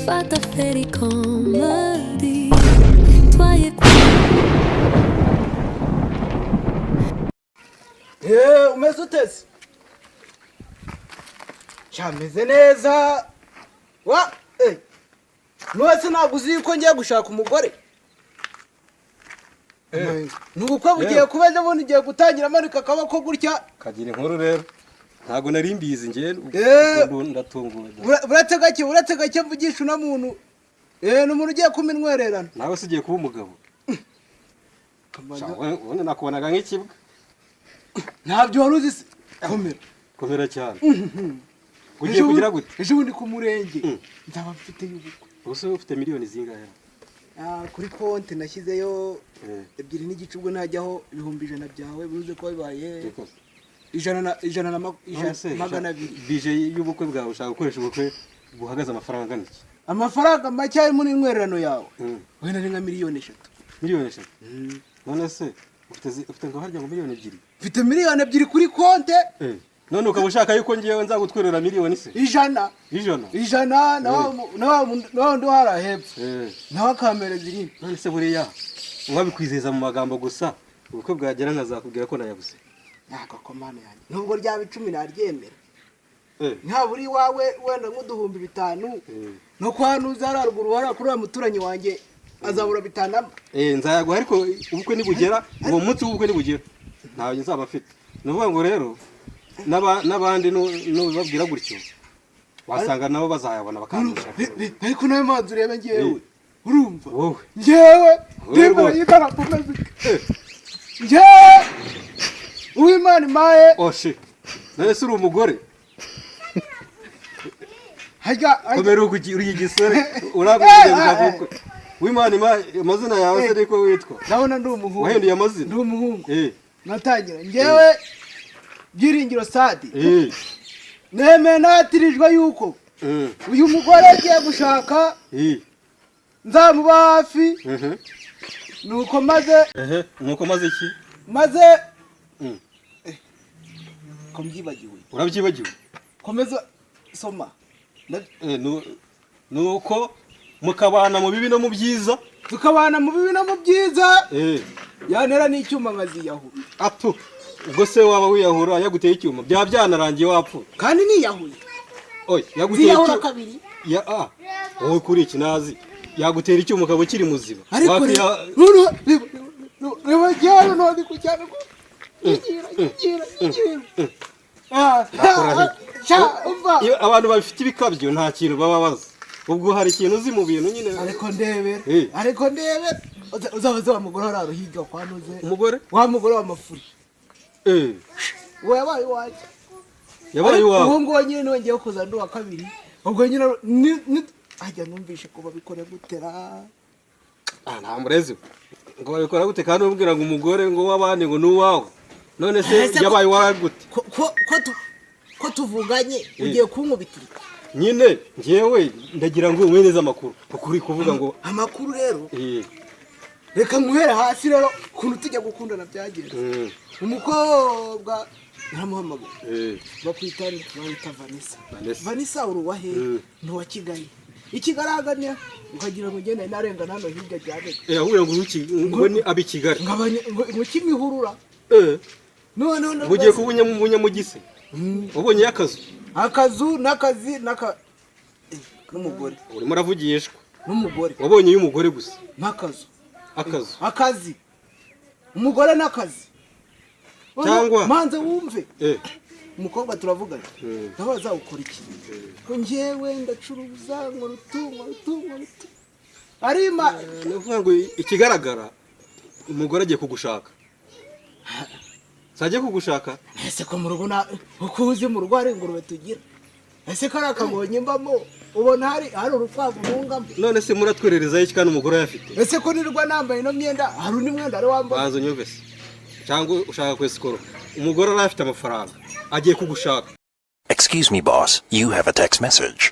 Fata feri comedy. Toi et Umeze uteze? Sha, meze neza wa nuwese ntabwo uzi yuko ngiye gushaka umugore. Ni ubukwe bugiye kuba ejo bundi, ugiye gutangira amanika akaboko gutya. Kagira inkuru rero, ntabwo nari mbizi njye. Ndatunguwe. Uretse gake, uretse gake mvugisha uno muntu. Ni umuntu ugiye kuminwererana. Nawe se ugiye kuba umugabo? Sha, ubundi nakubonaga nk'ikibwa. Ntabyo wari uzi se? Komera. Komera cyane. Ugiye kugira gute? Ejo bundi ku murenge nzaba mfite y'ubukwe. Ubu se ufite miliyoni zingahe? Ah, kuri konti nashyizeyo 2.5, ubwo najyaho 100,000 byawe bivuze ko bibaye Reka. ijana na ijana na None se, 200. Bije y'ubukwe bwawe, ushaka gukoresha ubukwe buhagaze amafaranga angana iki? Amafaranga make ari muri intwererano yawe, wenda ni nka miliyoni 3. Miliyoni 3? None se ufite ngo harya ngo miliyoni 2? Mfite miliyoni 2 kuri konte. None ukaba ushaka yuko ngewe nzagutwerera miliyoni se 100. 100? 100, na wa wundi uhara hepfo nawe akampereza irindi. None se buriya wabikwizeza mu magambo gusa, ubukwe bwagera nkazakubwira ko nayabuze? Ntabwo ko mana yanjye, nubwo ryaba 10 naryemera. Ntabura iwawe wenda nk'uduhumbi 5 no kwa nuza hariya ruguru, hariya kuri uriya muturanyi wanjye azabura 5 amba. Nzayaguha, ariko ubukwe nibugera, uwo munsi w'ubukwe nibugera, ntayo nzaba mfite. Ni ukuvuga ngo rero n'abandi nubibabwira gutyo, wasanga nabo bazayabona bakandusha. Ariko nawe manzi urebe ngewe, urumva? Wowe. Ngewe Wowe ndi imbere rwose. y'idarapo meze utya. Ngewe uwimana imaye. Oshe, none se uri umugore? Harya harya. Komera, uri igisore, uraguye gushaka ubukwe. Wimana amazina yawe se niko witwa? Ndabona ndi umuhungu. Wahinduye amazina? Ndi umuhungu. Natangira ngewe Byiringiro Sadi, nemeye natirijwe yuko uyu mugore agiye gushaka nzamuba hafi. Nuko maze Ehe, nuko maze iki? Maze ko mbyibagiwe. Urabyibagiwe? Komeza soma. Nuko mukabana mu bibi no mu byiza. Tukabana mu bibi no mu byiza. Yantera n'icyuma nkaziyahura. Atu, ubwo se waba wiyahura yaguteye icyuma, byaba byanarangiye wapfuye. Kandi niyahuye. Oya, yaguteye Ziyahura icyuma kabiri. Ya, ah, wowe kuri iki nazi yagutera icyuma ukaba ukiri muzima. Ariko Wakwiya- rero reba, reba reba noneho ndi ku cyane ko yigira yigira yigira. Ah, Ndakurahiye. sha, umva. Iyo abantu bafite ibikabyo nta kintu baba bazi. Ubwo hari ikintu uzi mu bintu nyine. Ariko ndebera. Ariko ndebera. Uzabaze wa mugore wari aruhiga kwa nuze. Umugore? Wa mugore w'amafuri. Uwo yabaye iwanjye. Yabaye iwawe? Uwo nguwo nyine niwe ngiye kuza ndi uwa kabiri. Ubwo nyine ajya numvishe ko babikora gutera. Ah, nta murezi we. Ngo babikora gute kandi ubwira ngo umugore ngo w'abandi ngo ni uwawe? None se Ese yabaye iwawe gute? Ko tuvuganye ugiye kunkubitira? Nyine njyewe ndagira ngo umwe neza amakuru, kuko uri kuvuga ngo Amakuru rero, reka nkuhere hasi rero ukuntu tujya gukundana byagenze. Umukobwa naramuhamagaye. Bakwita bamwita Vanessa. Vanessa. Vanessa, uri uwa hehe? Ni uwa Kigali. Ikigaraganya ukagira ngo ngende narengana hano hirya cyane. Ahubwo ngo ngo ni abi Kigali. Ngo Kimihurura. Noneho Ngo ugiye kuba umunyamugise. Wabonye akazu? Akazu n'akazi n'aka n'umugore. Urimo uravugishwa. N'umugore. Wabonye y'umugore gusa. N'akazu. Akazu. Akazi. Umugore n'akazi. Cyangwa manze wumve. Umukobwa turavugana. Ndabaza ukora iki? Ko njyewe ndacuruza, nkora utu, nkora utu, nkora utu. Arima Ni ukuvuga ngo ikigaragara umugore agiye kugushaka. Sajye kugushaka? Ese ko mu rugo na uko uzi mu rugo hari ingurube tugira? Ese ko ari akabonye mbamo, ubona hari urukwavu ntungamo? None se muratwerereza iki kandi umugore ayafite? Ese ko nirirwa nambaye ino myenda, hari undi mwenda ari wambaye? Banza unyumve se. Cyangwa ushaka kwesikoro. Umugore arafite amafaranga. Agiye kugushaka. Excuse me, boss. You have a text message.